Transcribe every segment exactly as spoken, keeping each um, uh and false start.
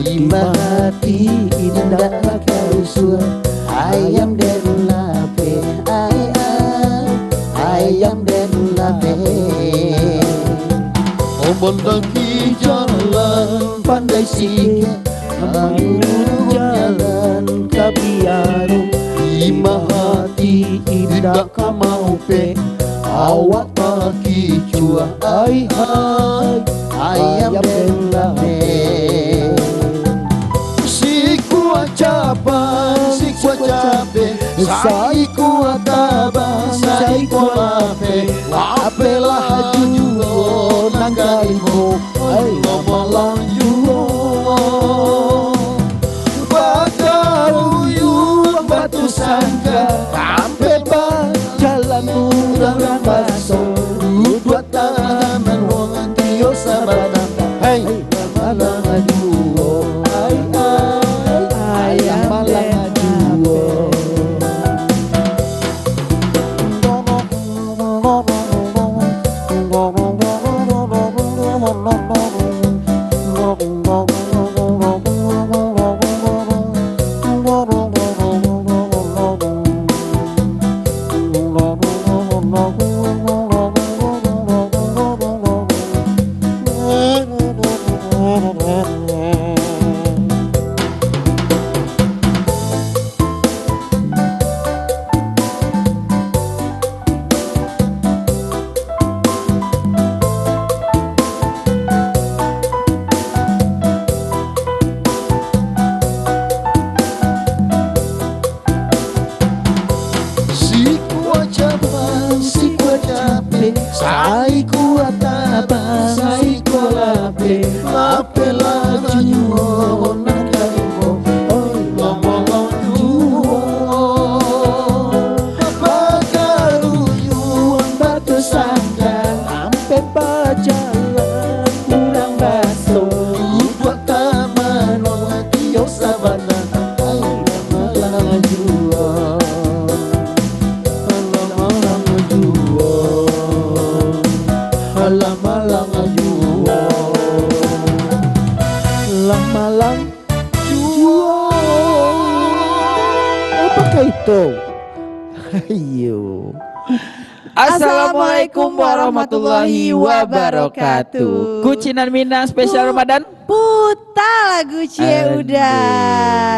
Imbah hati indak ka rusuah, ayam den lapeh, ai, ai, ayam den lapeh. Ombon taki jalan pandai sikek, manurun jalan ka biaru. Imbah hati indak ka maupek, awak takicuah, ai hai, ayam den lapeh. Sikua capan, sikua capek, saikua tabang, saikua lapeh, lapehlah juo nan kalimo, ai lah malang juo. Bakaruyuang batu sangka, tampek bajalan urang baso, duduak tamanuang tio sabatang. Hei, malang juo, ai, ai, ayam malang juo. Sikua capan, sikua capek, saikua tabang, saikua lapeh, lapehlah juo nan kalimo, oi, lah malang juo. Bakaruyuang batu sangka, tampek bajalan urang baso, duduak tamanuang tio sabatang, ai lah malang juo. Alah malang juo. Alah malang juo. Lah malang juo. Apakah itu? Ayo. Assalamualaikum warahmatullahi wabarakatuh. Kucinan Minang spesial Pu- Ramadan. Puta lagu Cie Aduh, Uda.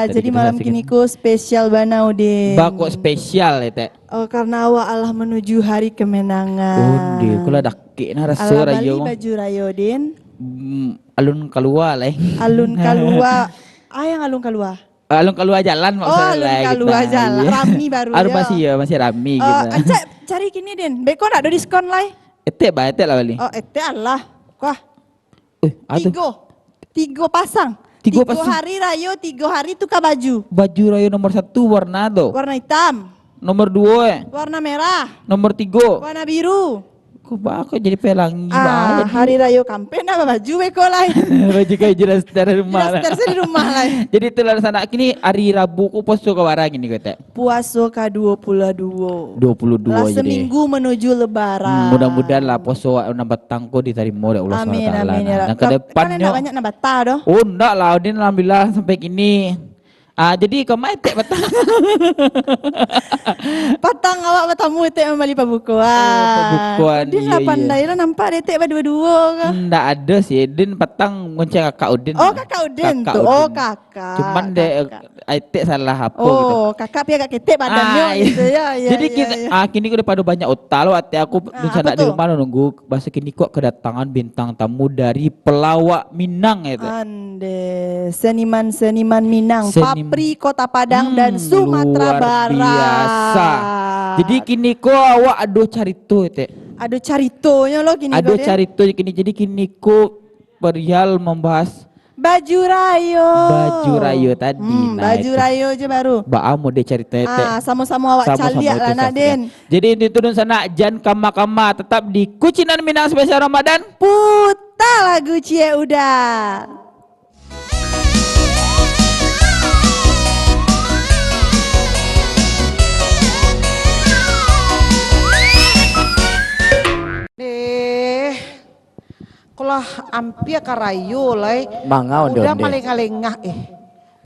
Tadi Jadi kita malam masih kini ko spesial bana, Udin. Ba kok spesial, ya, Tek? Oh, karena awak alah menuju hari kemenangan. Onde, kula dakek nah raso Alah bali rayo. Baju rayo, Din. Hmm, alun kalua lah, eh. Alun kalua. Ah, yang alun kalua. Alun kalua jalan. Oh, maksudnya alun lah, kalua gitu. Jalan. Iya. Rami baru. Aduh, yo. Masih, ya, masih rami. Eh, gitu. Ancak cari kini, Din. Beko ndak ado diskon lai? Etek ba, etek lah bali. Oh, etek alah. Wah. Eh, ado. Tigo. Tigo pasang. Tigo Tigo pasang. Hari rayo, tigo hari tukar baju. Baju rayo nomor satu warna tu? Warna hitam. Nomor duo, eh? Warna merah. Nomor tigo? Warna biru. Kok ba kok jadi pelangi Ah, banget hari ni? Rayo kampek ndak babaju beko lai. Baju kayak jelas dari rumah lah. Jelas dari rumah lai. Jadi itulah sanak, kini hari Rabu ko puaso ka bara kini ko, Tek? Puaso ka dua puluh dua. Dua puluh dua Lah jadi. Seminggu menuju Lebaran. Hmm, mudah-mudahan lah puaso awak nan batang ko ditarimo dek Allah Amin, Subhanahu wa Taala. Amin, ya Nah, Rab. Nan ka Kab-, depan kan nyo. Ndak banyak nan batang doh. Oh, ndak lah, Udin alhamdulillah sampai kini. Ah, jadi kama etek batang. Patang awak batamu etek mambali pabukoan. Oh, pabukoan, Din iyo, lah iyo. Pandai lah nampak dek etek baduo-duo ka. Ndak ado sih, Din patang ngonceng kakak Udin. Oh, kakak Udin Kakak tu. Oh, Udin. Kakak, Cuman dek kakak. Etek salah apo gitu. Oh, kakak pi agak ketek badannyo Ah, iya. Gitu ya. Iya, Jadi iya, kita, iya. Ah, kini ko daripada banyak otak lo, etek aku Ah, Din sanak apa di tu? Rumah lo nunggu. Bahasa kini ko kedatangan bintang tamu dari pelawak Minang, ya, Tek? Ande, seniman-seniman Minang, Senim- Papri Kota Padang Hmm, dan Sumatera luar Barat. Biasa. Jadi kini ko awak ado carito, Tek. Ado caritonyo lo kini Ado ko, Din. Carito kini. Jadi kini ko perihal membahas Baju rayo. Baju rayo tadi, Hmm, nah, baju itu. Rayo je baru. Baa model caritonyo, Tek? Ah, samo-samo awak Samo-samo caliak lah, itu nah, saksikan. Din. Jadi, itu dunsanak, jan kama-kama, tetap di Kucinan Minang Spesial Ramadan. Puta lagu Cie Uda. Deh. Ko lah ampia ka rayo lai. Manga onde-onde? Uda malengah-lengah, eh.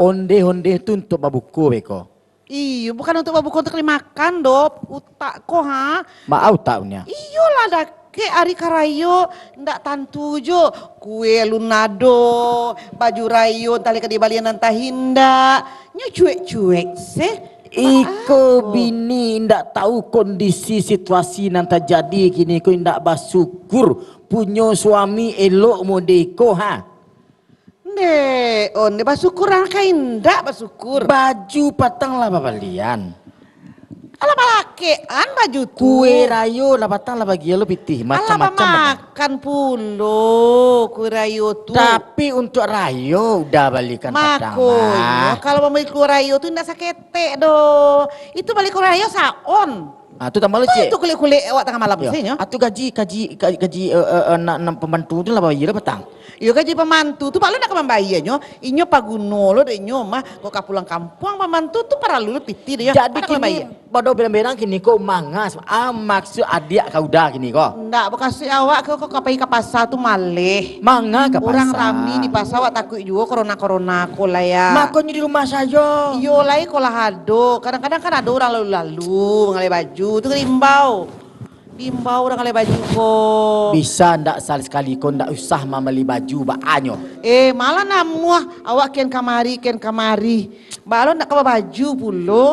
Onde-onde tu untuak babuko beko. Iyo, bukan untuak babuko, untuak dimakan doh, utak ko, ha. Maa utak punyo? Iyolah, dakek ari ka rayo, ndak tantu jo. Kue alun ado, baju rayo antah lai ka dibalian antah indak. Nyo cuek-cuek se. Iko bini indak tahu kondisi situasi nan tajadi kini ko, indak basyukur punyo suami elok mode ko, ha. Ndeh, onde basyukur, ah, ka indak basyukur. Baju patang lah babalian. Alah, balakekan baju tu. Kue rayo lah patang lah bagi lo pitih, macam-macam. Alah, bamakan pulo kue rayo tu. Tapi untuak rayo uda balikan patang, makonyo, kalau mambali kue rayo tu indak saketek doh. Itu bali kue rayo saon. Ah, tu tambah lo, Cik. Tu kulik-kulik awak tangah malam se nyo. Ah, tu gaji, gaji, gaji, gaji, eh, eh, eh, nak, nak pambantu tu lah bayia lah patang. Iyo, gaji pambantu tu, baa lo nak ka mambayianyo? Inyo paguno lo dek inyo mah, kok ka pulang kampuang pambantu tu paralu lo pitih dek inyo. Jadi kini, bado berang-berang kini ko mangas, ah, maksud adiak ka uda kini ko. Ndak, bakasuik awak ko, ko ka pai ka pasa tu maleh. Manga ka pasa? Urang rami di pasa, awak takuik juo korona-korona ko lah, ya. Makonyo di rumah sajo. Iyo lai ko lah ado. Kadang-kadang kan ado urang lalu-lalu mangaleh baju tu, diimbau. Diimbau urang mangaleh baju ko. Bisa ndak sakali ko ndak usah mambali baju baanyo? Eh, malah namuah awak kian kamari, kian kamari. Baa lo ndak ka babaju pulo.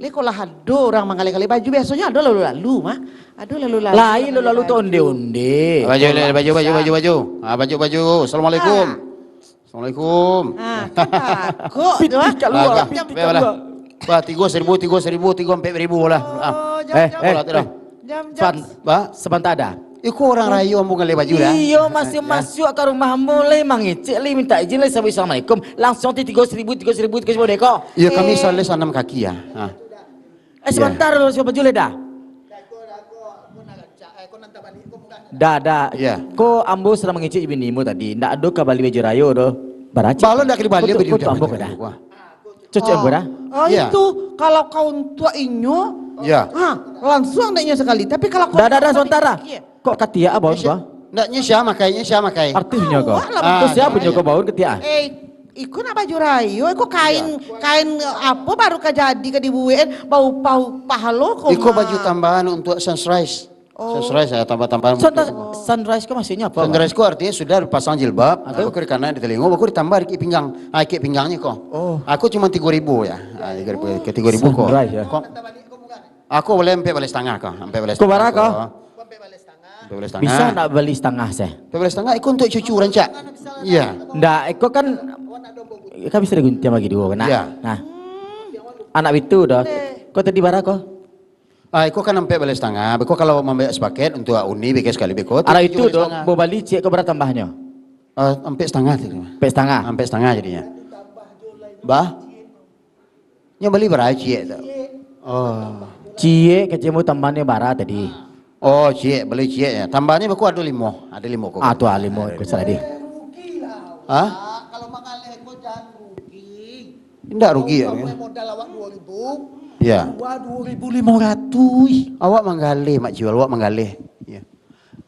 Lai ko lah ado urang mangaleh-ngaleh baju, biasonyo ado lalu-lalu mah. Aduh, lalu-lalu. Lain lalu-lalu tu onde-onde. Baju, baju, baju, baju, baju. Ah, baju, baju. Assalamualaikum. Ah. Assalamualaikum. Ah, kan takut tu, ah. Pitih kaluar, pitih kaluar. Bah, tigo saribu, tigo saribu, tigo ampek ribu lah. Ah. Oh, jam, eh, jam. Eh, eh. Jam, jam. Fan, bah, sabanta dah. Iko urang rayo ambo mangaleh baju dah. Iyo, masuak-masuak ka rumah ambo lai, mangecek lai, minta izin lai, sabuik assalamualaikum. Langsuang ti tigo saribu, tigo saribu, tigo saribu deh ko. Iyo, kami saleh sanam kaki ya. Ah. Eh, sabanta dulu, siapa Julai dah? Dah, dah. Iya. Ko ambo sadang mangecek jo bini ambo tadi, ndak ado ka bali baju rayo doh. Bara cek? Baa lo ndak ka dibali baju rayo? Ko tu ambo ka dah. Cocok ambo dah. Ah, itu, kalau kau untuak inyo, ha, langsuang dek inyo sakali. Tapi kalau kau... Dah, dah, dah, sabanta dah. Kok katiak abah, bah? Ndak, nyo sia makai, nyo sia makai. Artinyo ko. Awak lah. Ah, kok sia punyo ko baun katiak, ah? Eh, iko nak baju rayo, iko kain, kain apo baru ka jadi ka dibuek, baupah-upah lo ko mah. Iko baju tambahan untuak sunrise. Oh. Sunrise, ah, tambah-tambahan. Sunrise ko maksudnyo apo, Bang? Sunrise ko artinyo sudah dipasang jilbab, baru ko dikana di talingo, baru ko ditambah di kek pinggang. Ah, kek pinggangnyo ko. Oh. Aku cuma tigo ribu ya. Ah, tigo ribu, ke tigo ribu ko. Sunrise, ya. Ko, Aku bali ampek baleh satangah ko, ampek baleh satangah ko. Ko bara ko? Ampek baleh satangah. Bisa ndak bali satangah se? Ampek baleh satangah, iko untuak cucu rancak. Iya. Ndak, iko kan, kan bisa diguntiang bagi duo, kan? Iya. Nah. Anak pitu doh. Ko tadi bara ko? Ah, iko kan ampek baleh satangah. Beko kalau mambayar sapaket untuak uni, beko sakali beko. Anak pitu doh, ambo bali ciek ko bara tambahnyo? Ah, ampek satangah tadi. Ampek satangah? Ampek satangah jadinyo. Bah? Nyo bali bara ciek tu? Oh. Ciek kecek ambo tambah nyo bara tadi. Oh, ciek, bali ciek ya. Tambah nyo beko ado limo, ado limo ko. Ah, tu ah, limo ko salah di. Hah? Kalau mangaleh ko jan rugi. Indak rugi ya. Modal awak duo ribu. Ya. Dua, duo ribu limo ratuih. Awak manggaleh, Mak Jiwal, awak manggaleh. Ya.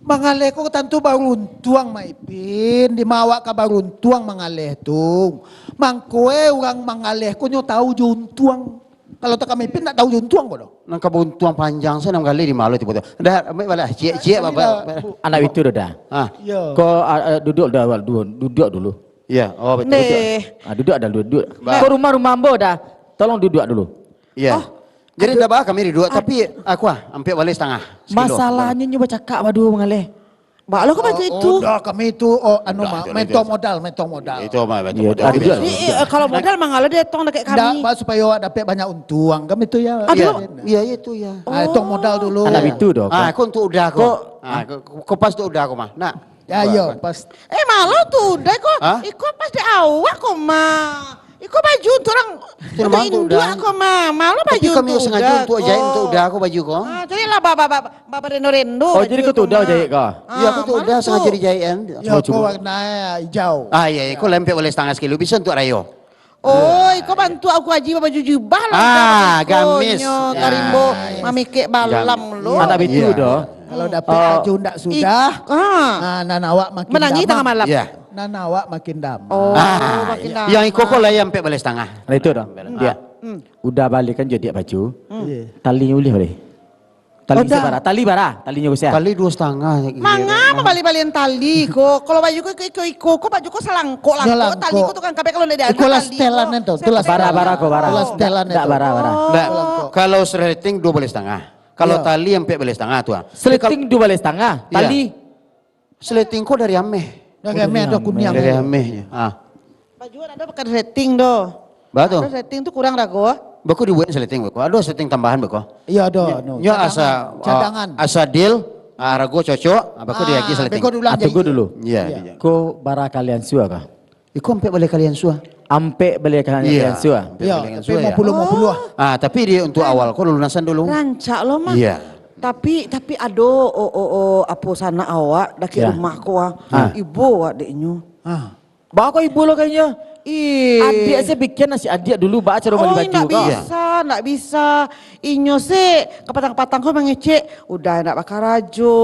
Mangaleh ko tantu baruntuang, Mak Ipin, di ma awak ka baruntuang mangaleh tu. Mangko e urang mangaleh ko nyo tahu jo untuang. Kalau tak Mak Ipin ndak tahu jo untuang ko doh. Nan ka baruntuang panjang se nan manggaleh di ma lo tibo tu. Dah, ambiak baliak, ciek, ciek, bapak. Anak itu doh dah. Ah. Yo. Ko, ah, ah, duduak dah, duduak dulu. Ya, oh, betul, betul. Neh. Ah, duduak dah, duduak. Ko rumah-rumah ambo dah. Tolong duduak dulu. Ya. Oh. Jadi ndak ba kami duduak, tapi aku ah, ampek baleh satangah. Masalahnya nyo bacakak baduo mangaleh. Baa lo ko baju itu? Oh, dah kami itu, oh, anu mah, mentong modal, mentong modal. Itu mah, mentong modal. Eh, eh, kalau modal mangaleh dia tong dakek kami. Ndak, ba supayo awak dapek banyak untuang, kami tu ya. Iya, iya itu ya. Ah, tong modal dulu. Anak itu doh. Ah, ko untuak uda ko. Ah, ko, ko pas untuak uda ko mah. Nak. Ya, iyo, pas. Eh, ma lo tu uda ko. Iko pas dek awak ko mah. Iko baju untuak urang, untuak induak ko mah. Ma lo baju untuak uda ko. Tapi kami sangajo untuak jahit untuak uda ko baju ko. Ah, jadi lah ba, ba, ba, ba, barendo-rendo baju ko mah. Oh, jadi ko untuak uda jahit ko? Iyo, ko untuak uda sangajo dijahit kan. Yo, ko warna ijau. Ah, iyo, iko ampek baleh satangah sakilo, bisa untuak rayo. Oh, iko bantuak aku aji babaju jubah lah. Ah, gamis. Karimbo mamikek balam lo. Anak bitu doh. Kalau dapek baju ndak sudah, ah, nan awak makin damam. Manangih tangah malam. Iya. Nan awak makin damam. Oh, makin damam. Yang iko ko lai ampek baleh satangah. Nah, itu dah. Iya. Udah balikan jo diak baju. Iya. Talinyo ulih baleh. Tali bara, tali bara, talinyo ko sia. Tali duo satangah. Manga mambali-balian tali ko. Kalau baju ko iko-iko ko, baju ko salangkok-langkok, tali ko tukang kabek kalau ndak diadu. Iko lah setelan tu, tu lah setelan. Bara-bara ko, bara. Tu lah setelan tu. Ndak bara-bara. Ndak. Kalau sleting duo baleh satangah. Kalau tali ampek baleh satangah tu ah. Sleting duo baleh satangah, tali. Sleting ko dari ameh. Dari ameh ado kuniang. Dari ameh. Ah. Baju ado pakai sleting doh. Batua. Ado sleting tu kurang rago. Beko dibuek sleting beko. Ado sleting tambahan beko. Iya ado. Nyo asa cadangan. Asa deal, ah, rago cocok, ah, beko diagi sleting. Beko diulang. Ah, tunggu dulu. Iya. Ko bara kalian sua kah? Iko ampek baleh kalian sua. Ampek baleh kalian sua. Iya, ampek limo puluah limo puluah. Ah, tapi di untuk awal ko lunasan dulu. Rancak lo mah. Iya. Tapi, tapi ado, o, o, o, apo sanak awak dakek rumah ko ah. Ibo awak deknyo. Ah. Baa ko ibo lo kainyo? Ih. Adiak se bikin nasi adiak dulu, baa caro mambali baju ndak bisa, ndak bisa. Inyo se kapatang-kapatang ko mangecek, udah ndak bakarajo.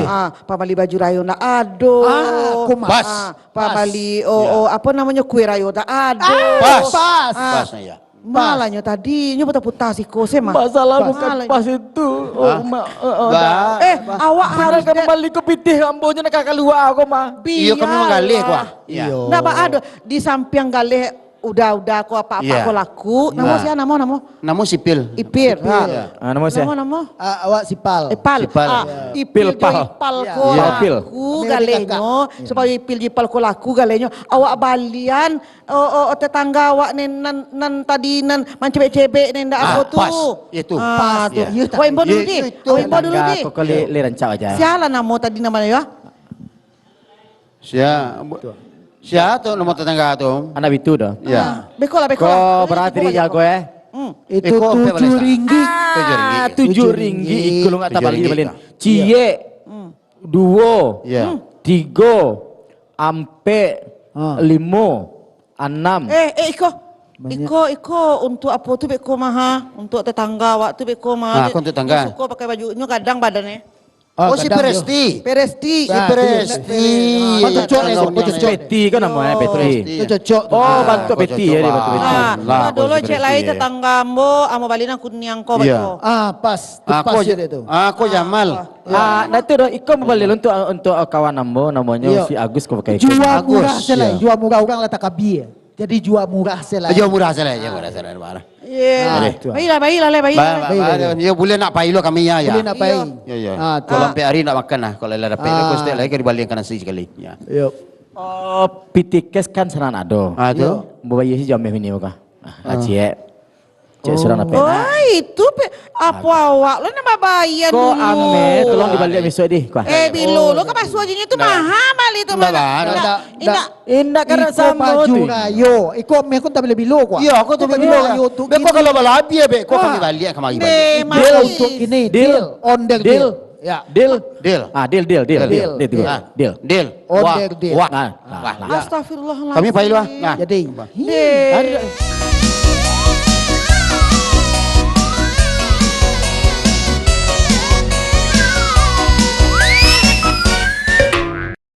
Ah, pambali baju rayo ndak ado. Ah, ko mas. Ah, pambali, o, o, apo namonyo, kue rayo ndak ado. Pas. Pas. Pas, iya. Malah nyo tadi, nyo puta-puta siko se mah. Masalah bukan pas itu. Oh, ma-, eh, eh, dah. Eh, awak harus kan mambali ko pitih ambo nyo nak kalua ko mah. Iyo, kami manggaleh ko ah. Iyo. Ndak baa doh, di sampiang galeh udah-udah ko apak-apak ko laku. Namo sia, namo, namo? Namo Sipil. Ipil. Sipil. Ah, namo sia? Namo, namo? Ah, awak Sipal. Ipal. Sipal. Ah, Ipil jo Ipal ko laku galehnyo, supayo Ipil jo Ipal ko laku galehnyo. Awak balian Oh, oh, oh, tetangga awak ni nan, nan tadi nan mancebek-cebek ni, ndak apo tu. Pas. Itu. Ah, pas, tu. Wak imbau dulu di. Wak imbau dulu di. Tetangga ko kali le rancak aja. Sia lah namo tadi namonyo, yo? Sia, sia tu namo tetangga tu? Anak bitu tu. Ya. Ah, beko lah, beko lah. Ko berarti jago, eh? Hmm. Itu tujuh ringgit. Ah, tujuh ringgit. Iko lu ndak tabali-bali. Ciek. Hmm. Duo, tigo, ampek, limo, anam. Eh, eh, iko. Iko, iko untuk apo tu beko maha? Untuk tetangga awak tu beko maha. Ah, ko untuk tetangga. Nyo suko pakai baju, nyo gadang badan eh. Oh, si Peresti. Peresti. Si Peresti. Peti kan namo eh, Peti. Peti. Itu cocok tu. Oh, bantuak peti ya, dia bantuak peti. Ah, dulu cek lai tetangga ambo, ambo bali nan kuniang ko beko. Ah, pas. Tu pas ko je dia tu. Ah, ko Jamal. Ah, nah tu doh, iko mambali untuk, untuk kawan ambo, namonyo si Agus ko pakai. Jua murah se lai, jua murah, urang lah takabia. Jadi jua murah se lai. Jua murah se lai, jua murah se lai. Iyo. Bailah, bailah, lai, bailah. Yo, buliah nak pai lo kami ya, ya. Buliah nak pai. Yo, yo. Ah, tu. Kalau ampek hari nak makan lah, kalau lah dapek ko stek lai ka dibalikan nasi sakali. Ya. Yo. Oh, pitih kes kan sanang ado. Ah, tu. Babayia si jameh bini ko. Ah, ciek. Cek surang dapek nak. Oi, itu pe, apo awak lo nan babayia dulu? Ko ameh, tolong dibaliak bisuak di, kuah. Eh, bilo lo ka masuak jinyo tu maha bali tu. Ndak, ndak, indak. Indak, karano samo tu. Iko baju rayo. Iko ameh ko tabali bilo, kuah. Iyo, ko tabali bilo rayo tu. Beko kalau balabiah, beko kami baliak kamari baliak. Deal. Untuk kini, deal. Ondel deal. Ya. Deal. Deal. Ah, deal, deal, deal. Deal. Deal. Deal. Ondel deal. Wah. Astagfirullahaladzim. Kami pai lo ah. Nah. Jadi. Deal.